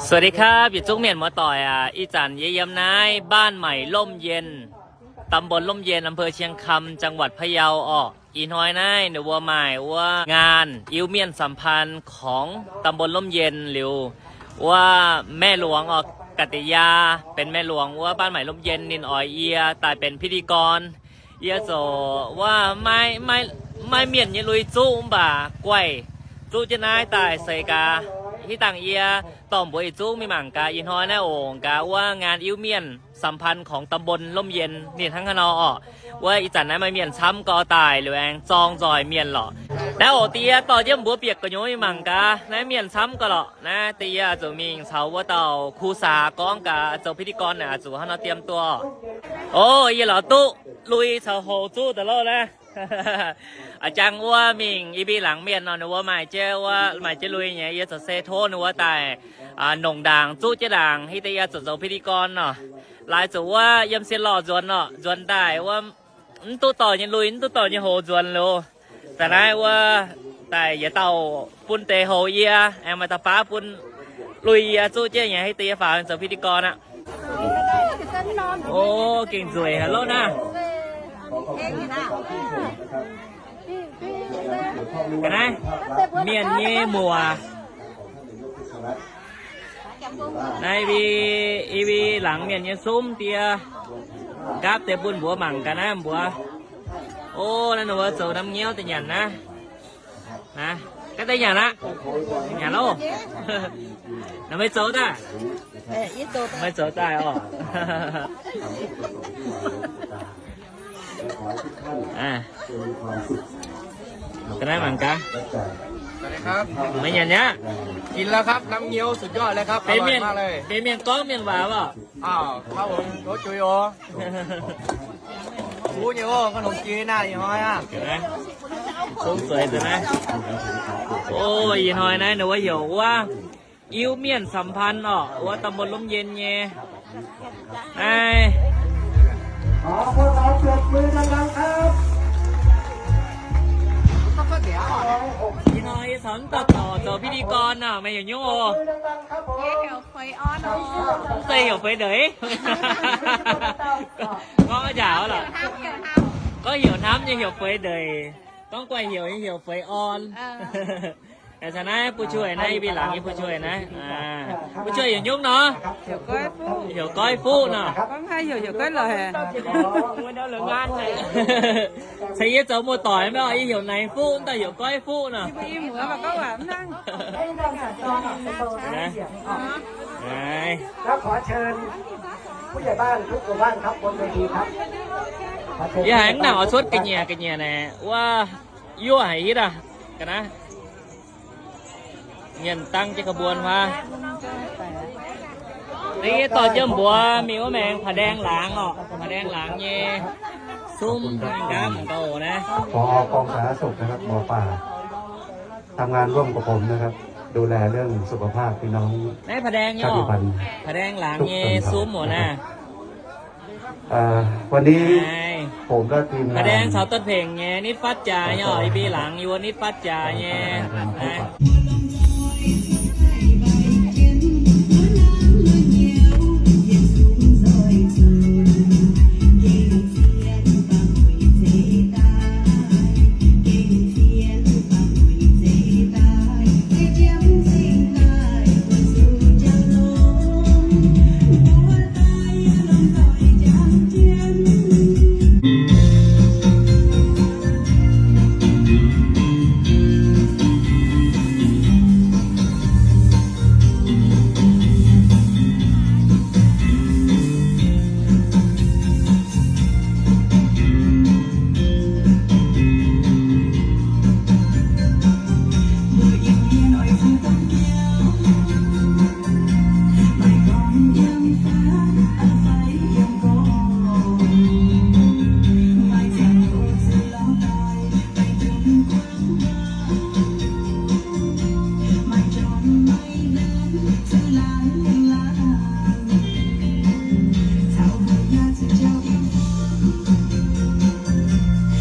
สวัสดีครับ yietc zungv mienh muoz-doic aac. Ih zanc yie yiem naaiv บ้านใหม่ร่มเย็น ตำบลร่มเย็น อำเภอเชียงคำ จังหวัดพะเยา orqc. Ih hnoi naaiv ninh mbuo maaih wuov งาน Iu Mienh สัมพันธ์ ของตำบลร่มเย็น liuz, wuov แม่หลวง orqc, กัตติยา benx แม่หลวง wuov บ้านใหม่ร่มเย็น ninh oix yie daaih benx พิธีกร. Yie ziouc wuov maiv, maiv, maiv mienh nyei lui zuqv mv baac guaih zuqv jienv naaiv daaih seix gaax. Hitv dangh yie dorh mbuox yietc zungv mingh mangc gaax. Ih hnoi naaiv ongx gaax wuov งาน Iu Mienh สัมพันธ์ ของตำบลร่มเย็น ninh hnangv haaix nor orqc. Wuov ih zanc naaiv maaih mienh camv gau daaih liuz aengx zorng nzoih mienh lorqc. Naaiv ongx deix yie dorh jienv mbuox bieqc gu'nyuoz mingh mangc gaax naaiv mienh camv gau lorqc. Naaiv deix yie zuqc mingh caux wuov dauh ครูสา gorngv gaax zoux พิธีกร naaic zuqc haaix nor diem duqv. O, yie lorz duqv lui caux houx zuqv daaih loh naaiv. A'jang wuov mingh i bih laangz mienh nor, ninh wuov maaih jienv, wuov maaih jienv lui nyei, yie zoux se tov ninh wuov daaih nongc ndaangc zuqv jienv ndaangc, hitv deix yie zuqc zoux พิธีกร nor. Laaix zuqc wuov yiem sien lorh nzuonx nor, nzuonx daaih wuov mv duqv dorh nyei lui, mv duqv dorh nyei houx nzuonx liuz, daaih naaiv wuov daaih yietc dauh bun deix houx yie, aengx maaih dauh baav bun lui yie zuqv jienv nyei, hitv deix yie faaux zoux พิธีกร aqv. O, gengh nzueic haic loh naaiv. Ga'naaiv, mienh nyei muoc. Naaiv i, i bih laangz mienh nyei sumv diex, nqaapv deix bun mbuox mangc gaax naaiv mbuox. O, naaiv ninh mbuo zoux น้ำเงี้ยว daaih nyanc naaiv. Naaiv, gaav deix nyanc aqv. Nyanc loh. Naaiv meih zoux daaih. Meih zoux daaih orqc. Ga'naaiv mangc gaax. สวัสดีครับ Meih nyanc nyei aqv. กินแล้วครับ น้ำเงี้ยว สุดยอดเลยครับ อร่อยมากเลย Benx mienh gorngv mienh waac orqc. อ้าว ครับผม โตจุ๋ยโอ Fuqv nyei oc, ขนมจีนน่ะ ih hnoi aqv. Sung zueiz deix naaiv. O, ih hnoi naaiv ninh wuov heuc wuov Iu Mienh สัมพันธ์ orqc, wuov ตำบลร่มเย็น nyei. Naaiv. ขอพวกเราปรบมือดังๆครับ Ih hnoi yie caux mv dauh dorc zoux พิธีกร nor, meih heuc nyungc oc? Mv zeiz heuc Feix Ndeic. Gorngv njaaux lorqc. Gorngv heuc hnamv nyei heuc Feix Ndeic. Gorngv guaih heuc nyei heuc Feix Orn. Aa, caux naaiv buov jueiv naaiv, i bih laangz nyei buov jueiv naaiv. Buov jueiv heuc nyungc nor? Heuc Goiv Fuqv nor. Ceix yie zoux muoz-doic mv baac yie heuc Naix Fuqv, mv dauh heuc Goiv Fuqv nor. Naaiv. แล้วขอเชิญผู้ใหญ่บ้านทุกหมู่บ้านครับบนเวทีครับ Yie haiz mv nangc oix cuotv ga'nyiec ga'nyiec naaic wuov, yuoqv haic hitv aqv. Ga'naaiv mienh dangv jienv ขบวน huaav. Naaiv yie dorh jienv mbuox mingh wuov maengx Paa Ndaeng Laangz orqc, Paa Ndaeng Laangz nyei sumv nqaapv mangc gaax naaiv. ผอ.กองสาธารณสุขนะครับ หมอป่า ทำงานร่วมกับผมนะครับ ดูแลเรื่องสุขภาพพี่น้อง Naaiv Paa Ndaeng nyei orqc, Paa Ndaeng Laangz nyei sumv oc naaiv. วันนี้ผมและทีมงาน Paa Ndaeng caux Duonh Pengx nyei nitv fatv jaax nyei orqc, i bih laangz yie nitv fatv jaax nyei naaiv.